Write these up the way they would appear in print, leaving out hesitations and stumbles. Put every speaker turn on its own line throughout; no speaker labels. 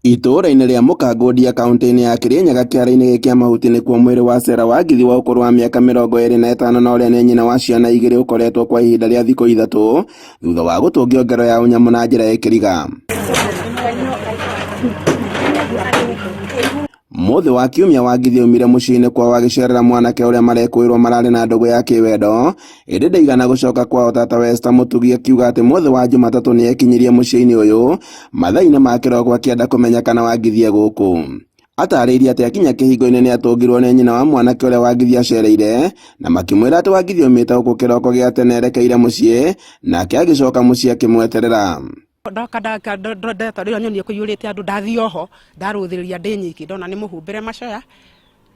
Itũũra-inĩ rĩa Mũkangundia kauntĩ-inĩ ya Kĩrĩnyaga kĩara-inĩ gĩkĩ kĩa mahuti nĩkuo mwĩrĩ wa Sarah Wangithi wa ũkũrũ wa mĩaka 25 na ũrĩa nĩ nyina wa ciana igĩrĩ ũkoretwo kwa ihinda rĩa thikũ ithatũ thutha wa gũtũngio ngero ya ũnyamũ na njĩra ya kĩriga. Mũthĩ wa kiumia Wangithi aumire mũciĩ-inĩ kwao agĩcerera mwanake ũrĩa marekũĩrwo mararĩ na ndũgũ ya kĩwendo ĩndĩ ndaigana gũcoka kwao. Tata we Esther Mũtugi akiuga atĩ mũthĩ wa Jumatatũ nĩ ekinyirie mũciĩ-inĩ ũyũ mathaa-inĩ ma kĩroko akĩenda kũmenya kana Wangithi e gũkũ. Atarĩirie atĩ akinya kĩhingo-inĩ nĩ atũngirwo nĩ nyina wa mwanake ũrĩa Wangithi acereire na makĩmwĩra atĩ Wangithi aumĩte gũkũ kĩroko gĩa tene erekeire mũciĩ nake agĩcoka mũciĩ akĩmweterera.
Ndoka ndeta rĩrĩa nyonire kũiyũrĩte andũ ndathiĩ oho ndarũthĩrĩria ndĩ nyiki ndona nĩ mũhumbĩre macoya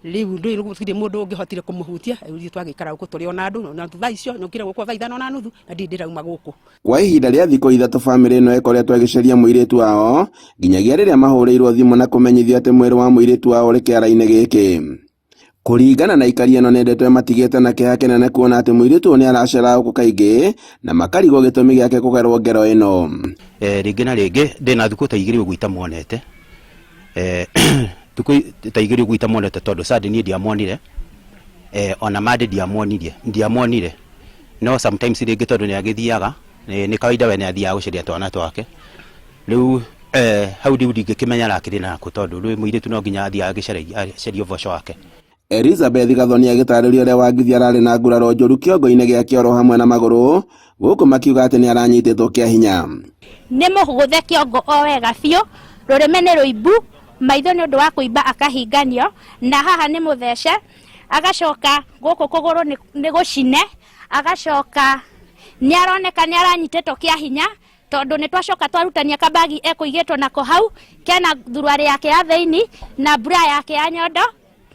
rĩu ndũĩ gũtirĩ mũndũ ũngĩhotire kũmũhutia rĩu ithuĩ twagĩikara gũkũ tũrĩ ona andũ na thaa icio nyũkire gũkũ thaa 5:30 na ndirĩ ndĩrauma gũkũ.
Kwa ihinda rĩa thikũ ithatũ bamĩrĩ ĩno ĩkoretwo ĩgĩcaria mũirĩtu wao nginyagia rĩrĩa mahũrĩirwo thimũ na kũmenyithio atĩ mwĩrĩ wa mũirĩtu wao ũrĩ kĩara-inĩ gĩkĩ. Kũringana na aikari ĩno nĩ ndeto ĩmatigĩte na kĩeha kĩnene kuona atĩ mũirĩtu ũyũ nĩ aracera gũkũ kaingĩ na makarigwo gĩtũmi gĩake kũgerwo ngero ĩno.
Rĩngĩ na rĩngĩ ndĩna thikũ ta igĩrĩ ũguo itamuonete, thikũ ta igĩrĩ ũguo itamuonete tondũ Sunday niĩ ndiamuonire, ona Monday ndiamuonirie, ndiamuonire, no sometimes rĩngĩ tondũ nĩ agĩthiaga, nĩ kawaida we nĩ athiaga gũcaria twana twake, rĩu hau rĩu ndingĩkĩmenya arakĩrĩ nakũ tondũ rĩu mũirĩtu no nginya athiĩ agĩcaragia acarie ũboco wake.
Elizabeth Gathoni agĩtarĩria ũrĩa Wangithi ararĩ na nguraro njũru kĩongo-inĩ gĩake oro hamwe na magũrũ, gũkũ makiuga atĩ nĩ aranyitĩtwo kĩa hinya.
Nĩ mũgũthe kĩongo o wega biũ, rũrĩmĩ nĩ rũimbu, maitho nĩ ũndũ wa kũimba akahinganio, na haha nĩ mũthece, agacoka gũkũ kũgũrũ nĩ gũcine, agacoka nĩ aroneka nĩ aranyitĩtwo kĩa hinya, tondũ nĩ twacoka twarutania kabagi ekũigĩtwo nako hau, kena thuruarĩ yake ya thĩinĩ na bra yake ya nyondo,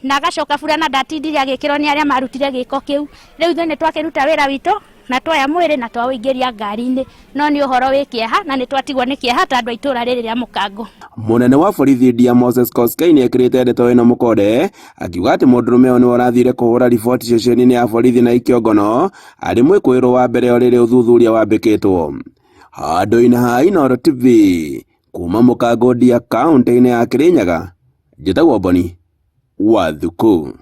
na agacoka burana ndatindire agĩkĩrwo nĩ arĩa marutire gĩko kĩu. Rĩu ithuĩ nĩ twakĩruta wĩra witũ na twoya mwĩrĩ na twaũingĩria ngari-inĩ, no nĩ ũhoro wĩ kĩeha na nĩ twatigwo nĩ kĩeha ta andũ a itũra rĩrĩ rĩa Mũkango.
Mũnene wa borithi Ndia Moses Koskei nĩ ekĩrĩte ndeto ĩno mũkonde akiuga atĩ mũndũrũme ũyũ nĩwe ũrathire kũhũra riboti ceceni-inĩ ya borithi na ikĩongono arĩ mwĩkũĩrwo wa mbere o rĩrĩ ũthuthuria wambĩkĩtwo. Handũ-inĩ ha Inooro TV kuma Mũkango Ndia kaũntĩ-inĩ ya Kĩrĩnyaga, njĩtagwo Boni wa Thukũ.